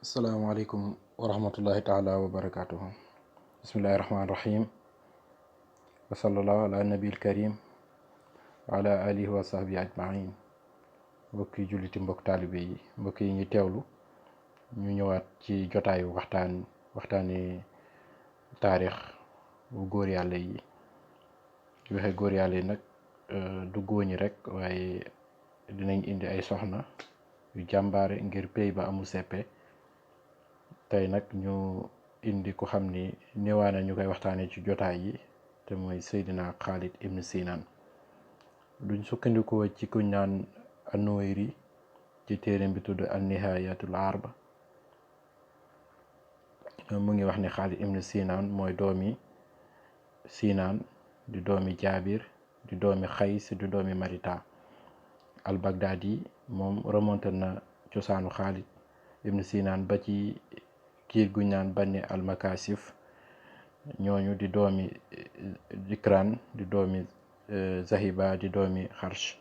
Assalamualaikum warahmatullahi taala wabarakatuh. Bismillahirrahmanirrahim. Wa sallallahu ala nabil karim wa ala alihi wa sahbihi ajmain. Mbokki julliti mbokk taalibe yi mbokk yi ñu teewlu ñu ñëwaat ci jotaayu waxtaani taarix bu góor yàlla yi. Waxe góor yàlla yi nag du góoñi rek waaye dinañ indi ay soxna yu jàmbaare ngir pey ba amul seppe. Tey nag ñu indi ku xam ni néewaana ñu koy waxtaanee ci jotaay yi te mooy Seydina Khalid ibn Sinan. duñ sukkandikoo ci kuñ naan An-Nuwayri ci téereem bi tudd An-Nihayatul Arba mu ngi wax ni Khalid ibn Sinan mooy doomi Sinan di doomi Jaabir di doomi Xays di doomi Marita. Al-Baghdadi moom remonté na cosaanu Khalid ibn Sinan ba ci kiir guñ naan Bani al-Makasif ñooñu di doomi Dikran di doomi Zahiba di doomi Xarsh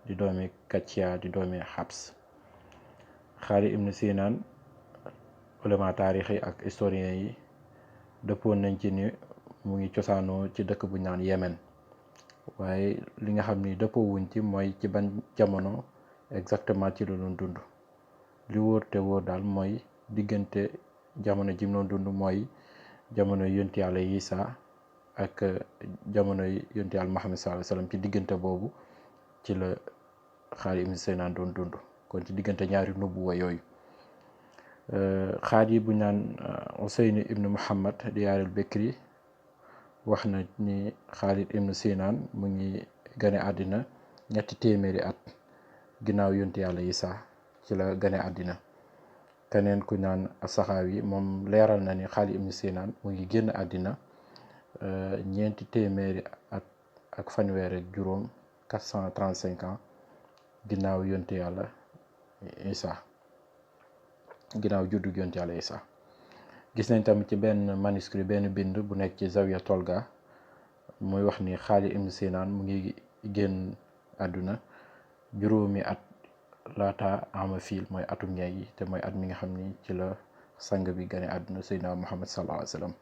di doomi Kaccia di doomi Habs. Khalid ibn Sinan ulama taarix yi ak historien yi dëppoon nañ ci ni mu ngi cosaanoo ci dëkk bu naan Yemen waaye li nga xam ni dëppoo wuñ ci mooy ci ban jamono exactement ci la doon dund. li wóor te wóor daal mooy diggante jamono ji mu doon dund mooy jamono yonti yàlla Isa ak jamono yonti yàlla Muhammad sallallahu alayhi wasallam. ci diggante boobu ci la Khalid ibn Sinan doon dund, kon ci diggante ñaari nubuwa yooyu. Khalid bu naan Usayn ibn Muhammad di yaareel Bekri wax na ni Khalid ibn Sinan mu ngi gane àddina 300 at ginnaaw yonti yàlla Isa ci la gane àddina. keneen ku naan Saxaawi moom leeral na ni Khalid ibn Sinan mu ngi génn àddina 400 at ak fanweer ak juróom 435 ans ginnaaw yonti yàlla Isa, ginnaaw juddu yonti yàlla Isa. gis nañ tamit ci benn manuscrit benn bind bu nekk ci Zawiya Tolga muy wax ni Khalid ibn Sinan mu ngi génn àdduna juróomi at laata ama fiil mooy atum ñay yi te mooy at mi nga xam ni ci la sang bi gane àdduna Seydina Muhammad sallallahu alayhi wasallam.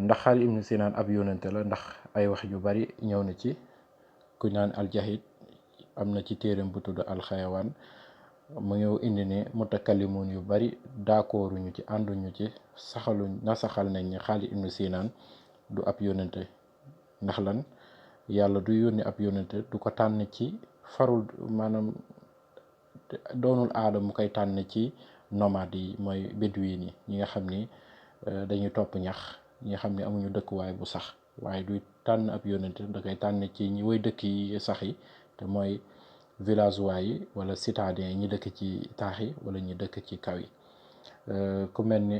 ndax Khalid ibn Sinan ab yónnante la ndax ay wax yu bari ñëw na ci. ku naan Al-Jahid am na ci téereem bu tudd Al-Xayawaan mu ñëw indi ne mutakallimun yu bari d'accorduñu ci ànduñu ci nasaxal nañ ni Khalid ibn Sinan du ab yónnante. ndax lan yàlla du yónni ab yónnante du ko tànn ci farul maanaam doonul aada mu koy tànn ci nomade yi mooy béduine yi ñi nga xam ni dañuy topp ñax ñi nga xam ni amuñu dëkkuwaay bu sax waaye du tànn ab yónnante da koy tànn ci ñi way dëkk yi sax yi te mooy villageois yi wala citadins yi ñi dëkk ci taax yi wala ñi dëkk ci kaw yi. ku mel ni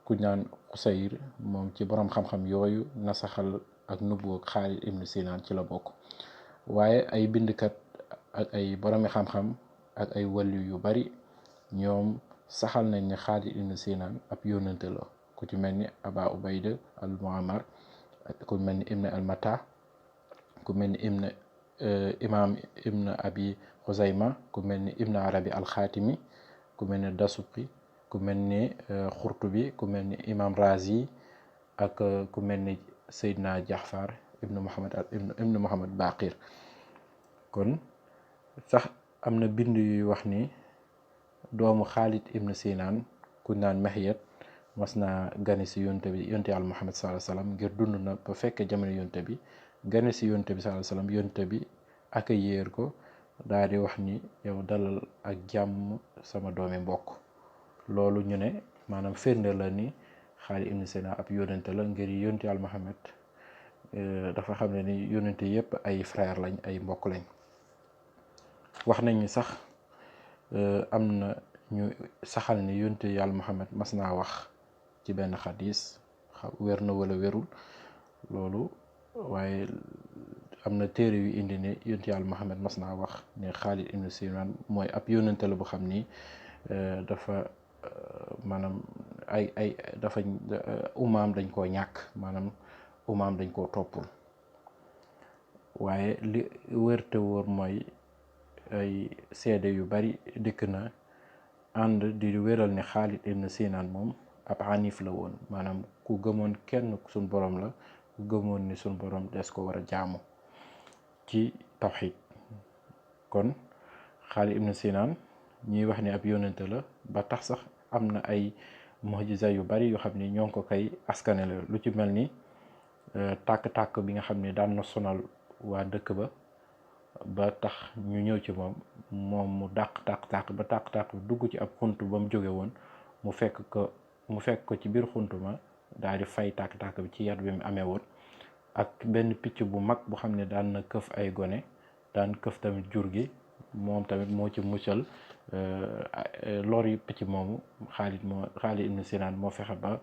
ku naan Usayr moom ci borom xam-xam yooyu nasaxal ak nubuwwa Khalid ibn Sinan ci la bokk. waaye ay bindkat ak ay boromi xam-xam ak ay wàllu yu bari ñoom saxal nañ ne Khalid ibn Sinan ab yónnante la. ku ci mel ni Aba Ubayda al-Mu'ammar ku mel ni Ibn al-Mata ku mel ni imam Ibn Abi Xuzayma ku mel ni Ibn Arabi al-Xaatimi ku mel ni Dasuqi ku mel ni Xurtubi ku mel ni imam Razi ak ku mel ni Seydina Jaafar ibn Muhammad Baqir. kon sax am na bind yuy wax ni doomu Khalid ibn Sinan ku naan Mahiyat mas naa gane si yonte yàlla Muhammad sallallahu alayhi wasallam ngir dund na ba fekkee jamono yonte bi gane si yonte bi sallallahu alayhi wasallam yonte bi accueillir ko daal di wax ni yow dalal ak jàmm sama doomi mbokk. loolu ñu ne maanaam firnde la ni Khalid ibn Sinan ab yónnante la ngir yonte yàlla Muhammad dafa xam ne ni yónnante yépp ay frère lañ ay mbokk lañ. wax nañ ni sax am na ñu saxal ni yonte yàlla Muhammad mas naa wax ci benn xadis wér na wala wérul loolu waaye am na téere yu indi ne yonte yàlla Muhammad mas naa wax ne Khalid ibn Sinan mooy ab yónnante la bu xam ni dafa maanaam dafa umaam dañ koo ñàkk maanaam umaam dañ koo toppul. waaye li wér te wóor mooy ay seede yu bari dikk na ànd di wéral ne Xaalid ibn Sinaan moom ab hanif la woon, maanaam ku gëmoon kenn suñ borom la, ku gëmoon ni suñ borom des ko war a jaamu ci tawxiid. kon Xaalid ibn Sinaan ñuy wax ni ab yónnente la, ba tax sax am na ay mujiza yu bari yoo xam ni ñoo ngi ko koy askanele, lu ci mel ni tàkk-tàkk bi nga xam ne daan na sonal waa dëkk ba tax ñu ñëw ci moom mu dàq tàkk-tàkk ba tàkk-tàkk dugg ci ab xunt ba mu jóge woon, mu fekk ko ci biir xunt ma daal di fay tàkk-tàkk bi ci yat bi mu amee woon. ak benn picc bu mag bu xam ne daan na këf ay gone, daan këf tamit jur gi, moom tamit moo ci muccal lor yi picc moomu. Xaalid ibn Sinaan moo fexe ba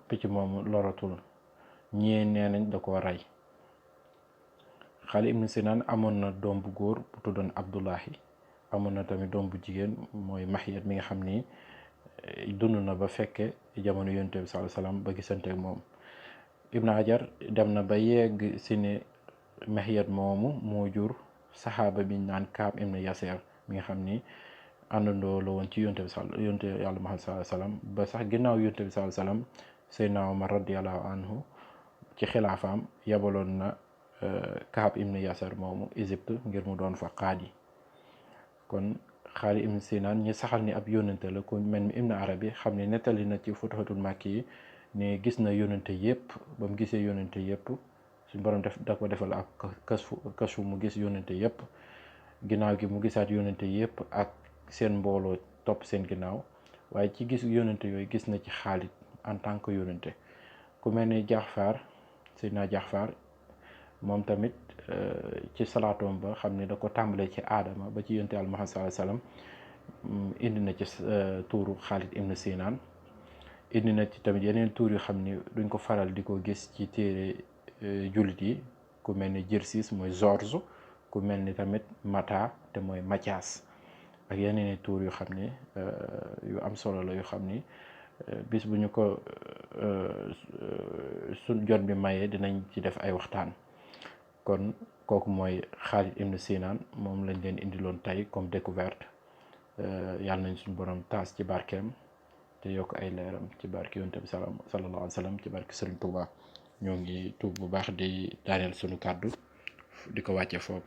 picc moomu loratul, ñee nee nañ da ko rey. Xaalid ibn Sinaan amoon na doom bu góor bu tuddoon Abdullahi, amoon na tamit doom bu jigéen mooy Mahyad mi nga xam ni dund na ba fekke jamono Yonent bi sallallahu alayhi wasallam ba gisanteeg moom. Ibn Hajar dem na ba yegg si ne Mahyad moomu moo jur saxaaba bi ñu naan Kaab ibn Yaseer mi nga xam ni àndandoo la woon ci Yonent Yàlla Muhammad sallallahu alayhi wasallam ba sax ginnaaw Yonent bi sallallahu alayhi wasallam Seydina Omar radiyallahu anhu ci xilaafaam yabaloon na Kaab ibn Yaseer moomu Égypte ngir mu doon fa qaadi. kon Xaalid ibn Sinaan ñi saxal ni ab yónnente la, ku mel ni Ibn Arabi xam ne nettali na ci Futuhatul Makki yi ne gis na yónnente yëpp. ba mu gisee yónnente yëpp suñ borom da ko defal ak kasfu mu gis yónnente yëpp. ginnaaw gi mu gisaat yónnente yëpp ak seen mbooloo topp seen ginnaaw, waaye ci gis yónnente yooyu gis na ci Xaalid en tant que yónnente. ku mel ni Jaafar, Seydina Jaafar moom tamit ci salaatoom ba xam ne da ko tàmbalee ci aadama ba ci Yonent Yàlla Muhammad sallallahu alayhi wasallam indi na ci tuuru Xaalid ibn Sinaan. indi na ci tamit yeneen tuur yu xam ni duñ ko faral di ko gis ci téere jullit yi, ku mel ni Jirsis mooy George, ku mel ni tamit Mata te mooy Mathias, ak yeneen tuur yu xam ni yu am solo la, yu xam ni bis bu ñu ko suñ jot bi mayee dinañ ci def ay waxtaan. kon kooku mooy Xaalid ibn Sinaan, moom lañ leen indiloon tey comme découverte. yàlla nañ suñu borom taas ci barkeem te yokk ay leeram ci barke Yonent bi sallallahu alayhi wa sallam, ci barke Serigne Touba. ñoo ngi tuub bu baax di daaneel suñu kàddu di ko wàcce foofu.